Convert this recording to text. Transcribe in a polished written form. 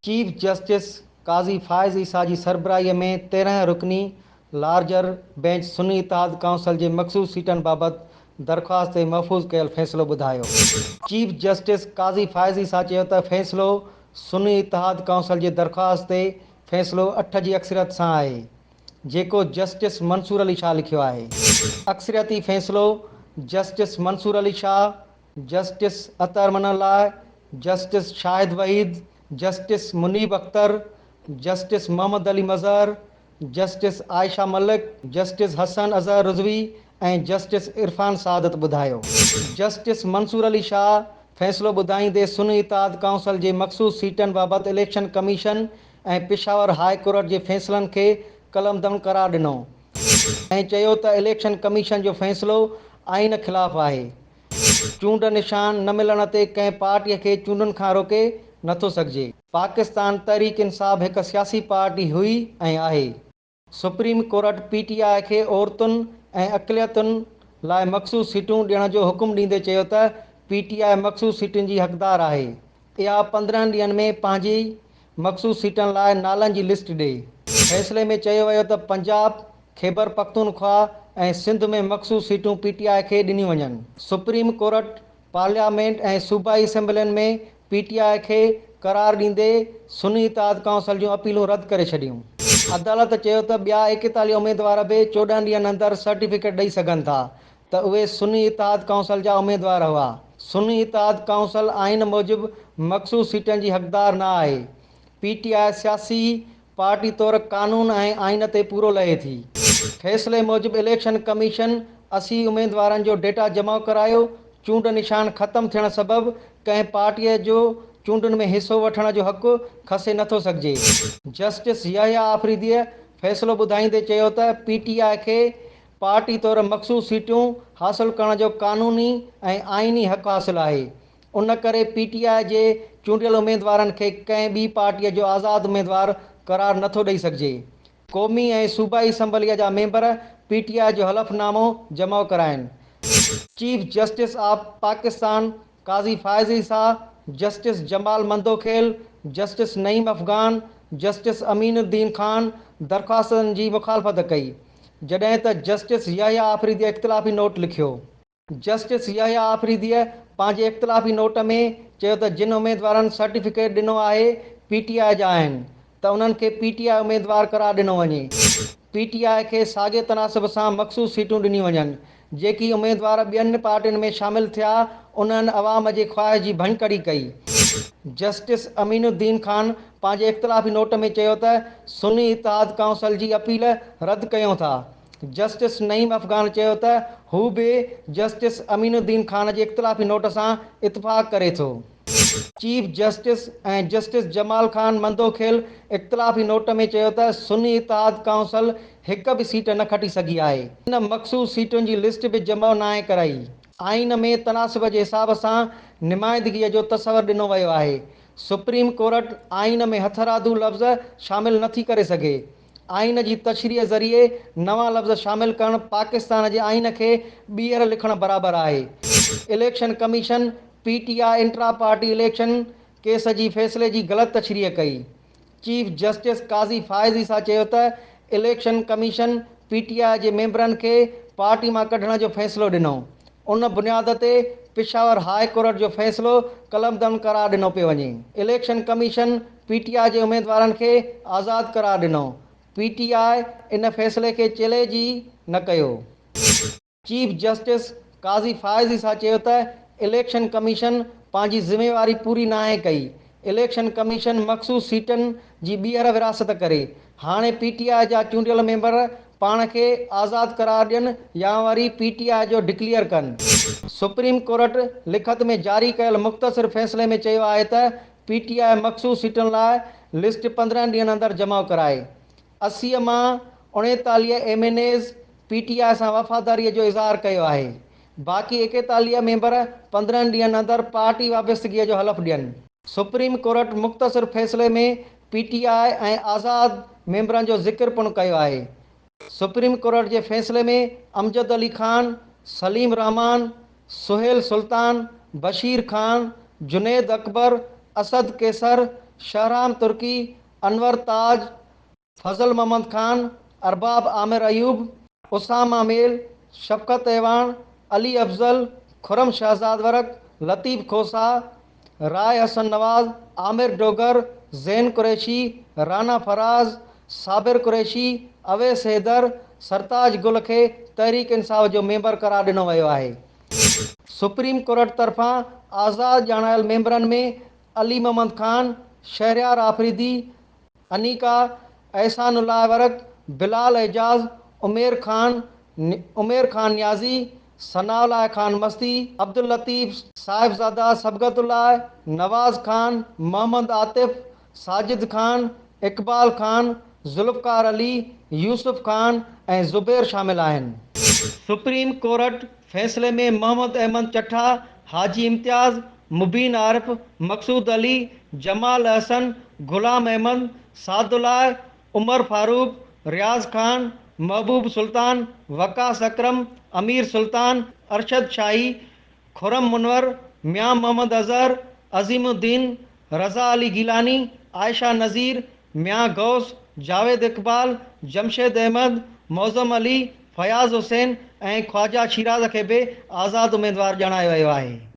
Chief justice Qazi Faez Isa جي سربراهي ۾ 13 رڪني لارجر بينچ سني اتحاد ڪائونسل جي مخصوص سيٽن بابت درخواست تي محفوظ ڪيل فيصلو ٻڌايو. چيف جسٽس قاضي فائز عيسيٰ چيو ته فيصلو سني اتحاد ڪائونسل جي درخواست تي فيصلو اٺ جي اڪثريت سان آهي، جيڪو جسٽس منصور علي شاهه لکيو آهي. اڪثريتي فيصلو justice Mansoor Ali Shah, justice Athar Minallah, justice Shahid Waheed, justice Munib Akhtar, justice Muhammad Ali Mazhar, justice Ayesha Malik, justice Hasan Azhar Rizvi ۽ justice Irfan Saadat ٻڌايو. جسٽس منصور علي شاهه فيصلو ٻڌائيندي سني اتحاد ڪائونسل جي مخصوص سيٽن بابت election commission ۽ Peshawar high court جي فيصلن کي قلمدان قرار ڏنو ۽ چيو ته اليڪشن ڪميشن جو فيصلو آئين خلاف آهي. چونڊ نشان نه ملڻ تي ڪنهن پارٽيء کي چونڊن کان روڪي نٿو سگهجي. پاڪستان تحريڪ انصاف هڪ سياسي پارٽي هئي ۽ آهي. سپريم ڪورٽ پي ٽي آء کي عورتن ۽ اقليتن لاء مخصوص سيٽون ڏيڻ جو حڪم ڏيندي چيو ته پي ٽي آء مخصوص سيٽن جي حقدار آهي، اها 15 ڏينهن ۾ پنهنجي مخصوص سيٽن لاء نالن جي لسٽ ڏئي. فيصلي ۾ چيو ويو ته پنجاب، خيبرپختونخوا ۽ سنڌ ۾ مخصوص سيٽون پي ٽي آء کي ڏنيون وڃن. سپريم ڪورٽ پارليامينٽ ۽ صوبائي اسيمبلين ۾ پي ٽي آء کي قرار ڏيندي سني اتحاد ڪائونسل جون اپيلون رد ڪري ڇڏيون. عدالت چيو ته ٻيا 41 اميدوار به 14 ڏينهن اندر سرٽيفڪيٽ ڏئي سگهن ٿا ته اهي سني اتحاد ڪائونسل جا اميدوار هئا. سني اتحاد ڪائونسل آئين موجب مخصوص سيٽن جي حقدار نه آهي. پي ٽي آء سياسي پارٽي طور قانون ۽ آئين تي پورو لهي ٿي. فيصلي موجب اليڪشن ڪميشن 80 اميدوارن جو ڊيٽا جمع ڪرايو، چونڊ نشان ختم ٿيڻ سبب ڪنهن پارٽيء جو چونڊن ۾ حصو وٺڻ جو حق کسي نٿو سگهجي. جسٽس يحيٰ آفريديء فيصلو ٻڌائيندي چيو ته پي ٽي آء کي پارٽي طور مخصوص سيٽون حاصل ڪرڻ جو قانوني ۽ آئيني حق حاصل آهي، ان ڪري پي ٽي آء جي چونڊيل اميدوارن کي ڪنهن ٻي پارٽيء جو آزاد اميدوار قرار نٿو ڏئي سگهجي. قومي ۽ صوبائي اسيمبليء جا ميمبر پي ٽي آء جو حلف نامو جمع ڪرائين. Chief justice of Pakistan Qazi Faez Isa, justice Jamal Mandokhail, justice Naeem Afghan, justice Amin Uddin Khan درخواستن جي مخالفت ڪئي، جڏهن ته جسٽس يحيٰ آفريديء اختلافي نوٽ لکيو. جسٽس يحيٰ آفريديء پنهنجي اختلافي نوٽ ۾ چيو ته جن اميدوارن سرٽيفڪيٽ ڏنو آهي پي ٽي آء جا آهن ته انهن کي پي ٽي آء اميدوار قرار ڏنو وڃي، پي ٽي آء کي ساڳئي تناسب سان مخصوص سيٽون ڏنيون وڃن، جيڪي اميدوار ٻين پارٽين ۾ شامل ٿيا انهن عوام جي خواهش جي ڀڃڪڙي ڪئي. جسٽس امين الدين خان پنهنجي اختلافي نوٽ ۾ چيو ته سني اتحاد ڪائونسل جي اپيل رد ڪيون ٿا. جسٽس نعيم افغان چيو ته هو به جسٽس امين الدين خان جي اختلافي نوٽ سان اتفاق ڪري ٿو. Chief justice ۽ justice Jamal Khan Mandokhail اختلافي نوٽ ۾ چيو ته سني اتحاد ڪائونسل هڪ به سيٽ نه کٽي سگهي آهي، ان مخصوص سيٽن جي لسٽ به جمع ناهي ڪرائي، آئين ۾ تناسب جي حساب سان نمائندگي جو تصور ڏنو ويو آهي، سپريم ڪورٽ آئين ۾ هٿرادو لفظ شامل نٿي ڪري سگهي، آئين جي تشريح ذريعي نوان لفظ شامل ڪرڻ پاڪستان جي آئين کي ٻيهر لکڻ برابر آهي. Election commission P T I intra party election case جي فيصلي جي غلط تشريح ڪئي. چيف جسٽس قاضي فائز عيسيٰ چيو ته election commission P T I جي ميمبرن کي پارٽي مان ڪڍڻ جو فيصلو ڏنو، ان بنياد تي پشاور هاء ڪورٽ جو فيصلو قلمدان قرار ڏنو پيو وڃي. اليڪشن ڪميشن پي ٽي آء جي اميدوارن کي آزاد قرار ڏنو، پي ٽي آء ان فيصلي کي چئلينج ئي نه ڪيو. چيف جسٽس قاضي فائز عيسيٰ چيو ته اليڪشن ڪميشن پنهنجي ذميواري پوري ناهي ڪئي، اليڪشن ڪميشن مخصوص سيٽن جي ٻيهر ورهاست ڪري، هاڻي پي ٽي آء جا چونڊيل ميمبر پاڻ کي آزاد قرار ڏين يا وري پي ٽي آء جو ڊڪليئر ڪن. سپريم ڪورٽ لکت ۾ جاري ڪيل مختصر فيصلي ۾ چيو آهي ته پي ٽي آء مخصوص سيٽن لاء لسٽ 15 ڏينهن اندر جمع ڪرائي. 80 مان 39 M N As P T I سان وفاداري جو اظهار ڪيو آهي، باقي 41 ميمبر 15 ڏينهن اندر پارٽي وابستگي جو حلف ڏين. سپريم ڪورٽ مختصر فيصلي ۾ پي ٽي آء ۽ آزاد ميمبرن جو ذڪر پڻ ڪيو آهي. سپريم ڪورٽ جي فيصلي ۾ امجد علي خان، سليم رحمان، سهيل سلطان، بشير خان، جنيد اڪبر، اسد قيصر، شهرام ترڪي، انور تاج، فضل محمد خان، ارباب عامر ايوب، اسامه ميل، شفقت اعواڻ، علي افضل، خرم شهزاد ورڪ، لطيف کوسا، راء حسن نواز، عامر ڊوگر، زين قريشي، رانا فراز، صابر قريشي، اويس حيدر، سرتاج گل کي تحريڪ انصاف جو ميمبر قرار ڏنو ويو آهي. سپريم ڪورٽ طرفان آزاد ڄاڻايل ميمبرن ۾ علي محمد خان، شهريار آفريدي، انيقا، احسان الله ورڪ، بلال اعجاز، عمير خان، عمير خان نيازي، ثناء الله خان مستي، عبداللطيف، صاحبزاده صبغت الله، نواز خان، محمد عاطف، ساجد خان، اقبال خان، ذوالفقار علي، يوسف خان ۽ زبير شامل آهن. سپريم ڪورٽ فيصلي ۾ محمد احمد چٺا، حاجي امتياز، مبين عارف، مقصود علي، جمال احسن، غلام احمد، سعد الله، عمر فاروق، رياض خان، محبوب سلطان، وقاص اڪرم، امير سلطان، ارشد شاهي، خرم منور، ميان محمد اظهر، عظيم الدين، رضا علي گيلاني، عائشه نذير، ميان غوث، جاويد اقبال، جمشيد احمد، معظم علي، فياض حسين ۽ خواجه شيراز کي به آزاد اميدوار ڄاڻايو ويو آهي.